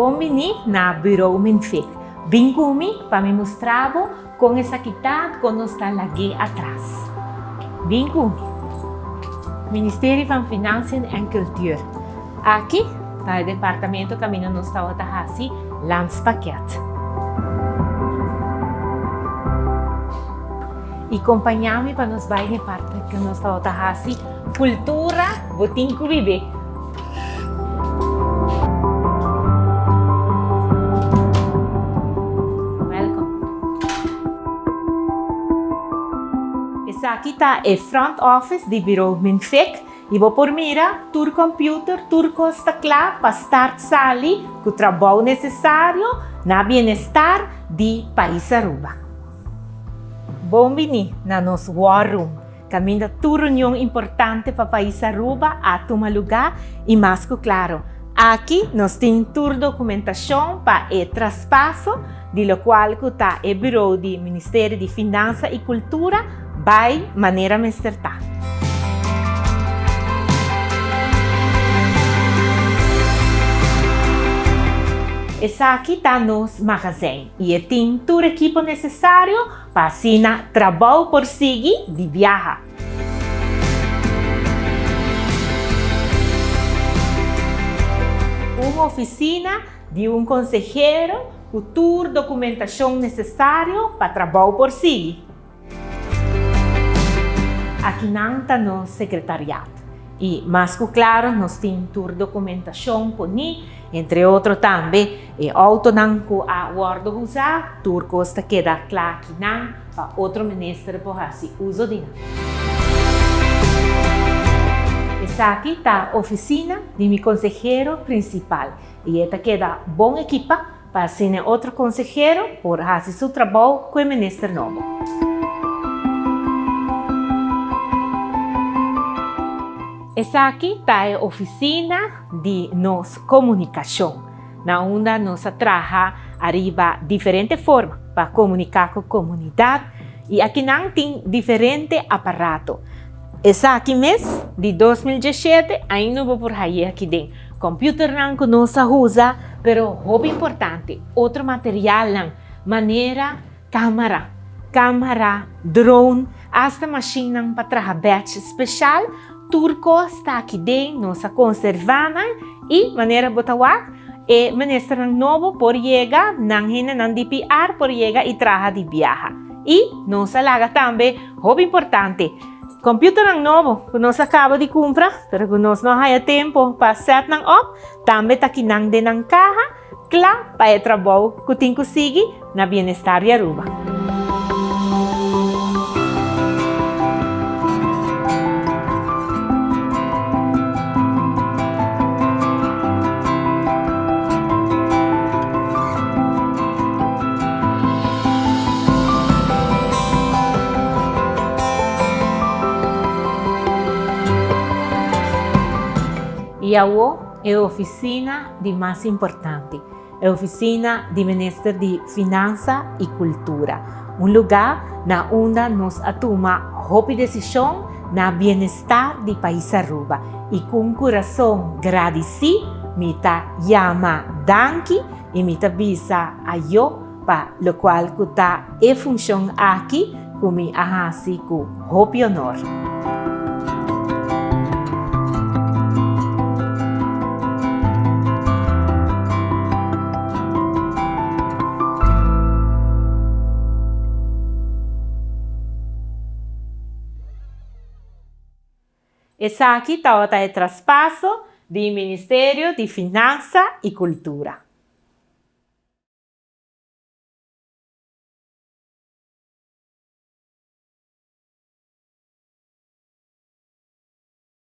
Bon bini na Bureau Minfik. Bin ku mi pa mi mustra bo kon esaki ta kon nos ta lag'é atras. Bin ku mi. Ministerie van Financiën en Cultuur. Aki ta e departamento kaminda nos tabata hasi landspakket. I kompañá mi pa nos bai na e parti ku nos tabata hasi kultura bo tin ku bibé. Welkom. Esaki ta e front office di Bureau Minfik i bo por mira tur computer, tur kos ta kla pa start sali ku trabou nesesario na bienestar di pais Aruba. Bon bini na nos war room, kaminda tur reunion importante pa pais Aruba a tuma lugá i mas ku klaro, aki nos tin tur dokumentashon pa e traspaso di lokual ku ta e Bureau di Ministerio di Finansa i Kultura bai manera mester ta. Esaki ta nos magazijn. I e tin tur ekipo nesesario pa asina trabou por sigui di biaha. Un ofisina di un konsehero ku tur dokumentashon nesesario pa trabou por sigui. Akinan ta nos sekretariat i mas ku klaro nos tin tur dokumentashon poní, entre otro tambe e outonan ku a wòrdu usá, tur kos ta keda kla akinan pa otro minister por hasi uso di nan. Esaki ta ofisina di mi konsehero prinsipal i e ta keda bon ekipá Pa asina e otro konsehero por hasi su trabou ku e minister nobo. Esaki ta e ofisina di nos komunikashon, na unda nos a traha ariba diferente forma pa komuniká ku komunidat i akinan tin diferente aparato. Esaki mes di 2017 ainda bo por haye aki den. Computernan cu nos a usa, pero hopi importante, otro materialnan manera camara, camara, drone, hasta machinnan pa traha batch special, tur cos ta aki den, nos a conserva nan y manera bo ta wak, e ministernan nobo por yega, nan hendenan di PR por yega y traha di biaha. Y nos a laga tambe, hopi importante, Computernan nobo cu nos a caba di cumpra, pero cu nos no a haya tempo pa set nan op, tambe ta kinan den nan caha, cla pa e trabou cu tin cu sigui na bienestar di Aruba. I awo e oficina di mas importante, e oficina di Minister di Finansa i Cultura, un lugar na unda nos a tuma hopi decision na bienestar di pais Aruba i cu un curason gradici mi ta yama danki i mi ta bisa ayo pa lokual ku ta e funshon aki ku mi a hasi ku hopi honor. Esaki tabata e traspaso di Ministerio di Finansa i Kultura.